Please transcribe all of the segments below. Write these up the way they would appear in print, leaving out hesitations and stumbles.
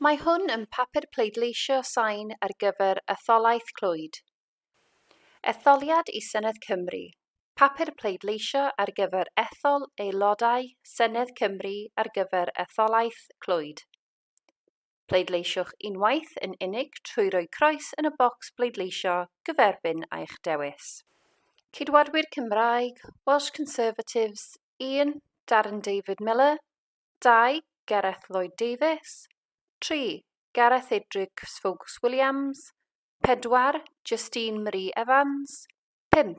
Mae hwn yn papur pleidleisio sain ar gyfer etholaeth Clwyd. Etholiad i Senedd Cymru. Papur pleidleisio ar gyfer ethol Aelodau Senedd Cymru ar gyfer etholaeth Clwyd. Pleidleisiwch unwaith yn unig trwy roi croes yn y bocs bleidleisio gyferbyn â'ch dewis. Ceidwadwyr Cymraeg, Welsh Conservatives, 1 Darren David Miller, 2 Gareth Lloyd Davies, 3 Gareth Idris Ffowcs Williams, 4 Justine Marie Evans, 5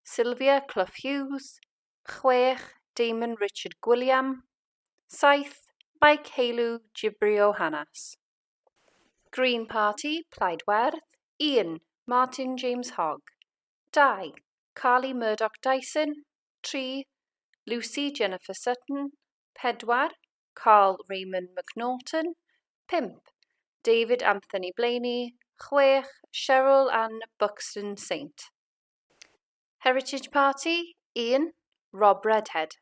Sylvia Clough Hughes, 6 Damon Richard Gwilliam, 7 Mike Hailu Gebreyohannes. Green Party, Plaid Werdd, 1 Martin James Hogg, 2 Carly Murdoch Dyson, 3 Lucy Jennifer Sutton, 4 Carl Raymond McNaughton, 5 David Anthony Blaney, 6 Cheryl Ann Buxton Saint. Heritage Party, 1 Rob Redhead.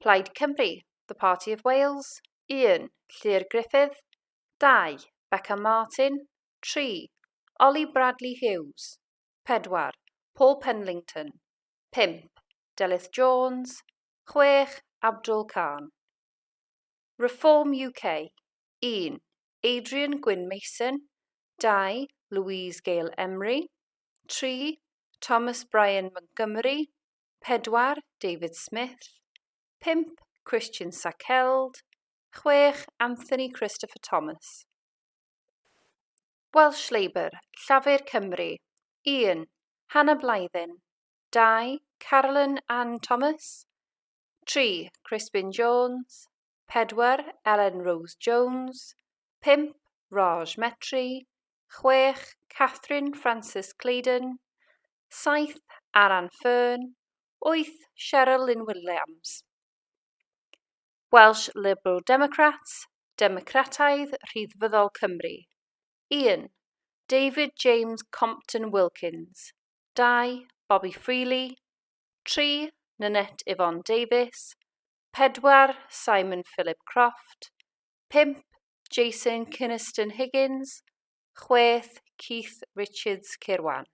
Plaid Cymru, The Party of Wales, 1 Llyr Gruffydd, 2 Becca Martin, 3 Ollie Bradley Hughes, 4 Paul Penlington, 5 Delyth Jones, 6 Abdul Khan. Reform UK, 1 Adrian Gwyn Mason, 2 Louise Gale Emery, 3 Thomas Brian Montgomery, 4 David Smith, 5 Christian Sackeld, 6 Anthony Christopher Thomas. Welsh Labour, Llafur Cymru, 1 Hannah Blythyn, 2 Carolyn Ann Thomas, 3 Crispin Jones, 4 Ellen Rose Jones, 5 Raj Metri, 6 Catherine Frances Claydon, 7 Aran Fern, 8 Cheryl Lynn Williams. Welsh Liberal Democrats, Democrataidd Rhyddfrydol Cymru. 1 David James Compton Wilkins, 2 Bobby Freely, 3 Nanette Yvonne Davies, 4 Simon Philip Croft, 5 Jason Kynaston Higgins, 6 Keith Richards Kirwan.